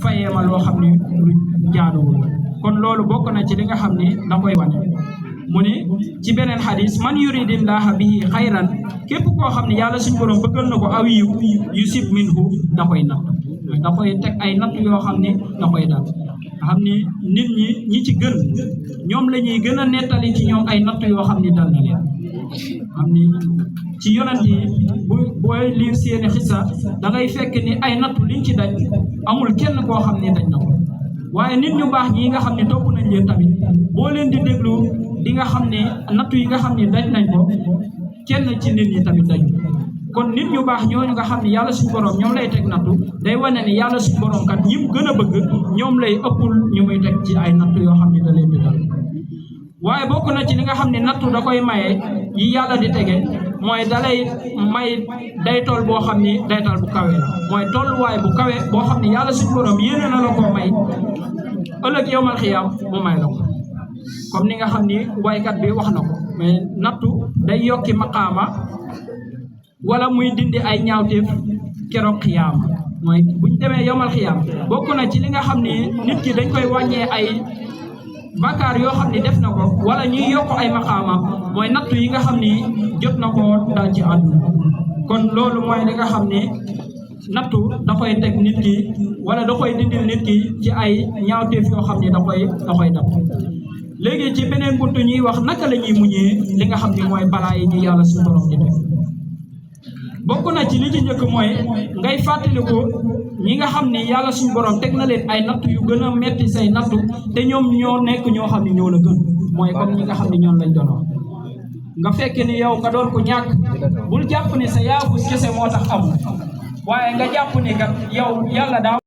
fayee ma loo xam ne lu jaaduwul kon loolu bokk na ci li nga xam ne da koy wane mu ne ci beneen xadis man yuridillaaha bihi xayran képp koo xam ne yàlla suñu borom bëggal na ko aw yiw yusib minhu da koy natt da koy teg ay natt yoo xam ne da koy dal nga xam ni nit ñi ci gën ñoom la ñuy gën a nettali ci ñoom ay natt yoo xam ne dal na leen xam ni ci yonent yi booy liir seeni xissa da ngay fekk ni ay nattu liñ ci daj amul kenn koo xam ne daj na ko waaye nit ñu baax ñi nga xam ne topp nañ leen tamit boo leen di déglu di nga xam ne nattu yi nga xam ne daj nañ ko kenn ci nit ñi tamit daju kon nit ñu baax ñooñu nga xam ne yàlla suñu borom ñoom lay teg nattu day wane ni yàlla suñu borom kat ñi mu gën a bëgg ñoom lay ëppul ñu muy teg ci ay nattu yoo xam ne da leen di dal waaye bokk na ci li nga xam ne nattu da koy maye yi yàlla di tege mooy dalay may day tool boo xam ni day tool bu kawe la mooy tolluwaay bu kawe boo xam ne yàlla suñu borom yéene na la koo may ëllëg yowmal xiyaam mu may la ko comme ni nga xam ni waykat bi wax na ko mais nattu day yokki maqaama wala muy dindi ay ñaawteef keroog xiyaam mooy buñ demee yowmal xiyaam bokk na ci li nga xam ni nit ki dañ koy wàññee ay bàkkaar yoo xam ni def na ko wala ñuy yokk ay maqaama mooy nattu yi nga xam ni jot na ko dal ci àdduna kon loolu mooy li nga xam ni nattu da koy teg nit ki wala da koy dindil nit ki ci ay ñaawteef yoo xam ni da koy dab léegi ci beneen buntu ñuy wax naka la ñuy muñee li nga xam ni mooy balaa yi ñu yàlla suñu borom di def bokk na ci li ci njëkk mooy ngay fàttaliku ñi nga xam ni yàlla suñu borom teg na leen ay nattu yu gën a metti say nattu te ñoom ñoo nekk ñoo xam ni ñoo la gën mooy comme ñi nga xam ni ñoom lañ doon wax nga fekk ni yow nga doon ko ñàkk bul jàpp ni sa yaafus kese moo tax am waaye nga jàpp ni kat yow yàlla daa